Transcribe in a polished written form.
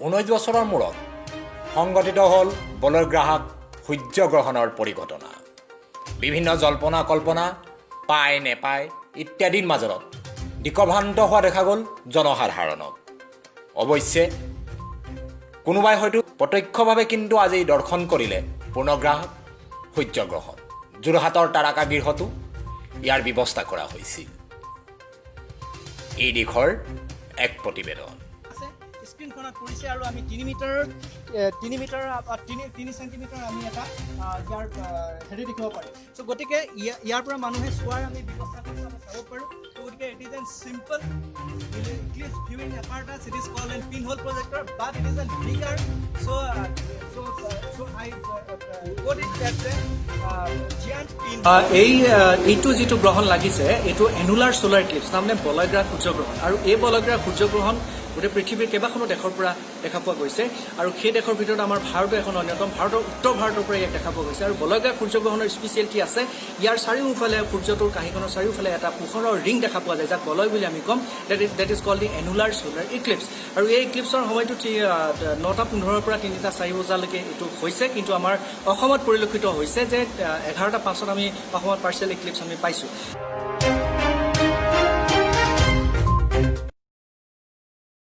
19 বছৰৰ মূৰত সংঘটিত হ'ল বলয়গ্ৰাহক সূৰ্যগ্ৰহণৰ পৰিঘটনা। বিভিন্ন জল্পনা কল্পনা, পায় নেপায় ইত্যাদিৰ মাজত দিকভ্ৰান্ত হোৱা দেখা গ'ল জনসাধাৰণক। অৱশ্যে কোনোবাই হয়তো প্ৰত্যক্ষভাৱে কিন্তু আজি দৰ্শন কৰিলে পূৰ্ণগ্ৰাস সূৰ্যগ্ৰহণ। যোৰহাটৰ তাৰকাগৃহতো ইয়াৰ ব্যৱস্থা কৰা হৈছিল। এই দিশৰ এক প্ৰতিবেদন। আছে, স্ক্ৰীণখনত পৰিছে আৰু আমি 3 মিটাৰ, 3 মিটাৰ, 3 চেণ্টিমিটাৰ আমি এটা ইয়াৰ হেৰি দেখিব পাৰোঁ। চ' গতিকে ইয়াৰ পৰা মানুহে চোৱাৰ আমি ব্যৱস্থা কৰিছোঁ, আমি চাব পাৰোঁ। ত' গতিকে it is an simple eclipse viewing apparatus. It is called an pinhole projector, but it is an bigger, so I got it that giant pin. এইটো যিটো গ্ৰহণ লাগিছে, এইটো এনুলাৰ চ'লাৰ ইক্লিপছ, তাৰমানে বলয়গ্ৰাস সূৰ্যগ্ৰহণ। আৰু এই বলয়গ্ৰাস সূৰ্যগ্ৰহণ গোটেই পৃথিৱীৰ কেইবাখনো দেশৰ পৰা দেখা পোৱা গৈছে আৰু সেই দেশৰ ভিতৰত আমাৰ ভাৰতো এখন অন্যতম। ভাৰতৰ উত্তৰ ভাৰতৰ পৰা ইয়াক দেখা পোৱা গৈছে। আৰু বলয়গ্ৰাস সূৰ্যগ্ৰহণৰ স্পেচিয়েলিটি আছে, ইয়াৰ চাৰিওফালে, সূৰ্যটোৰ কাঁহীখনৰ চাৰিওফালে এটা পোহৰৰ ৰিং দেখা পোৱা যায়, যাক বলয় বুলি আমি ক'ম। That is called the annular solar eclipse. আৰু এই ইক্লিপছৰ সময়টো 9টা 15ৰ পৰা 3টা 4 বজালৈকে এইটো হৈছে। কিন্তু আমাৰ অসমত পৰিলক্ষিত হৈছে যে 11টা 5ত আমি অসমত পাৰ্চিয়েল ইক্লিপছ আমি পাইছোঁ।